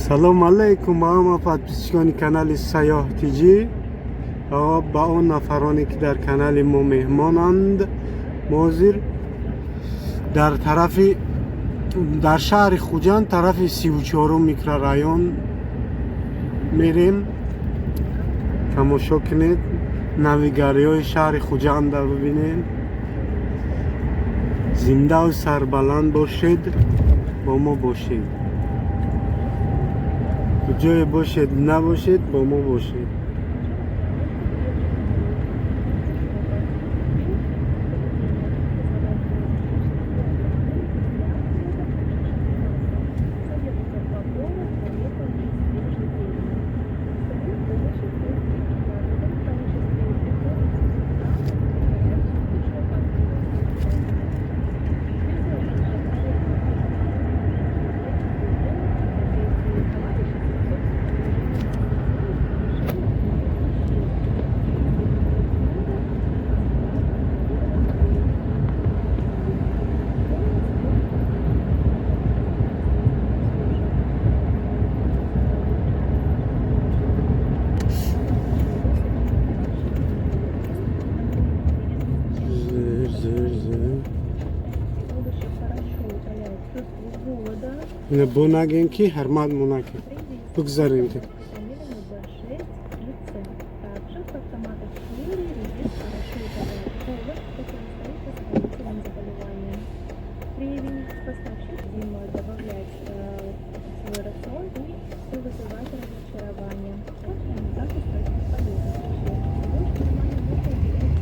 Салом алейкум ба ҳама подписчикони канали Сайёҳ ТЖ ва ба он нафароне, ки дар канали мо меҳмонанд. Мо ҳозир дар тарафи дар шаҳри Хуҷанд, тарафи 34-ум микрорайон мерем. Тамошо кунед, навигариҳои шаҳри Хуҷанда бибинед. Зиндаву сарбаланд бошед, бо мо бошед. Куҷое бошед, набошед, бо мо бошед. Зир, зир, зир. Ина бо нагем, ки ҳурмат монакем. Бигзарем ки. Также в томатах черри редис хорошо утоляет голод, противостоит воспалительным заболеваниям. Ревень поставщик необходимо добавлять в свой рацион и не вызывать разочарования. Также они также полезных веществ. Больше внимания нужно уделять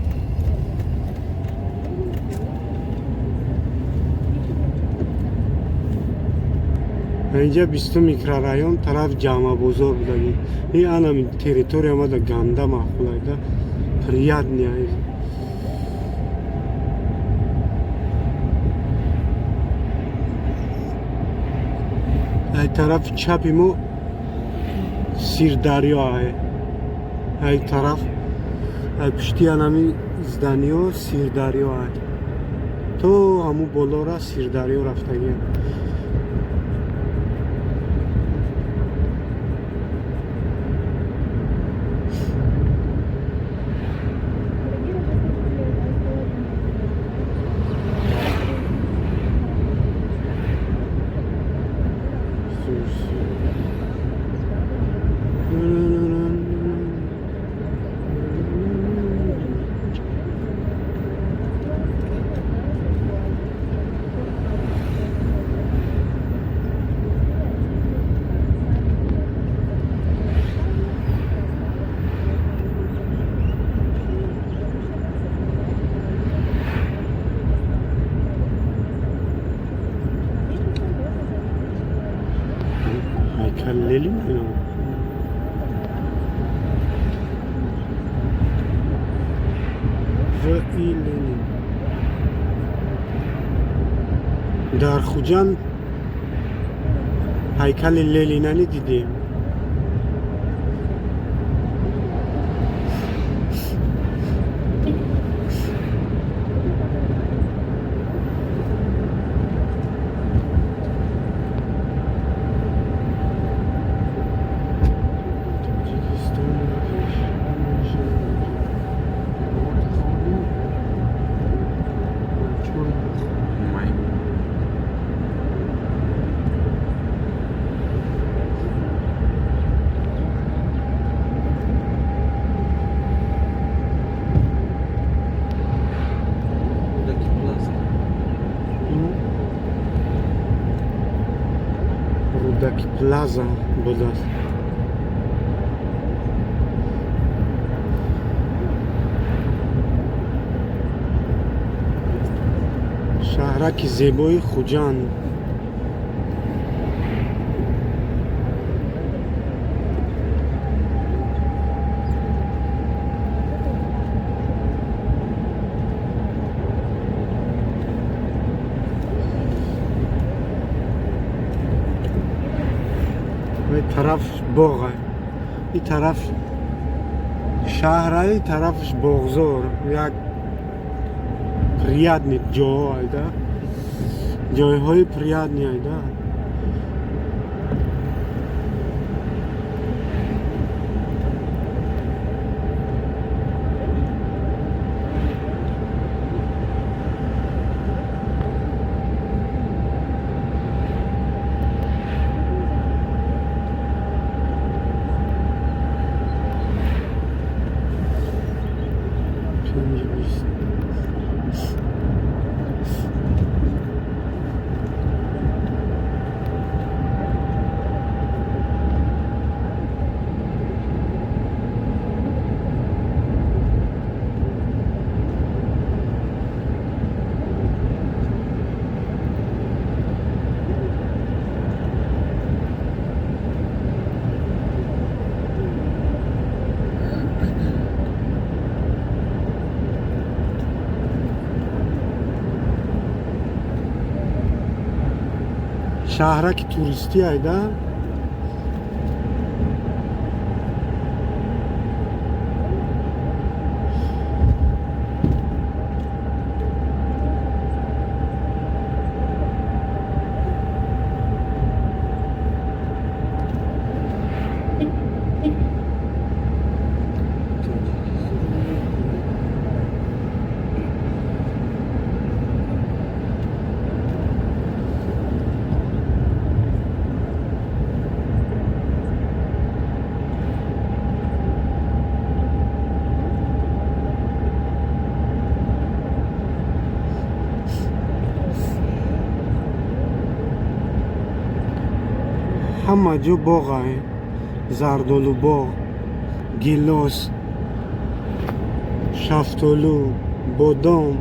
Инҷа 20-у микрорайон, тараф Ҷамъабозор будагӣ. И анами территория омада, ганда маъқулайда, приятный. Ай тарафи чапи мо Сирдарё ай. Ай тараф, ай пушти анами зданиё Сирдарё ай. То ҳаму болора Сирдарё рафтагиам. Дорогие радиослушатели, у нас было Ҳайкали Ленин ино. В. И. Ленин. Дар Хуҷанд ҳайкали Ленинани дидем. Тоҷикистон. Май. Рудаки Плаза. Рудаки Плаза будааст. Шаҳраки зебои Хуҷанд. Ва тараф боға, и тараф шаҳра, и тарафш боғзор. Як приятный ҷо айда, ҷойҳои приятный айда. Шаҳраки туристӣ айда. Ҳама ҷо боғай, зардолу боғ, гилос, шафтолу, бодом.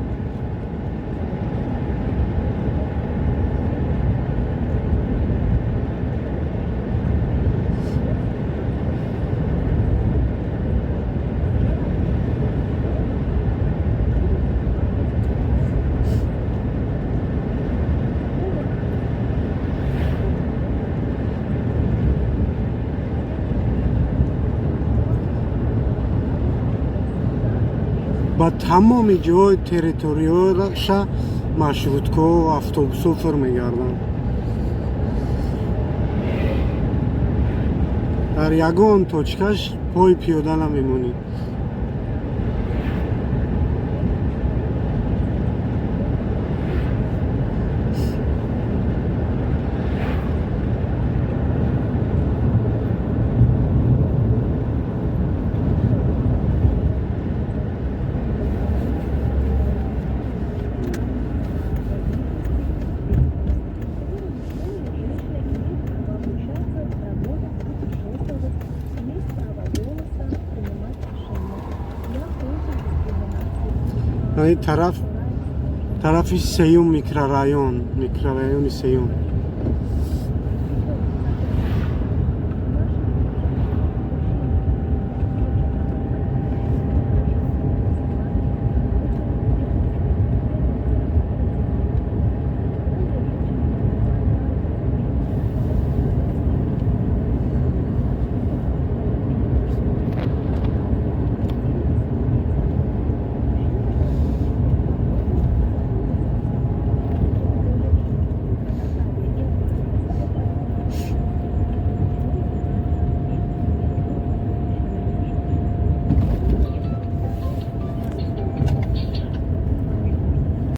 Ба тамоми ҷои территорияша маршруткаҳо, автобусҳо фир мегарданд. Дар ягон точкаш пои пиёда намемонӣ. Ин тараф, тарафи сеюм микрорайон, микрорайони сеюм.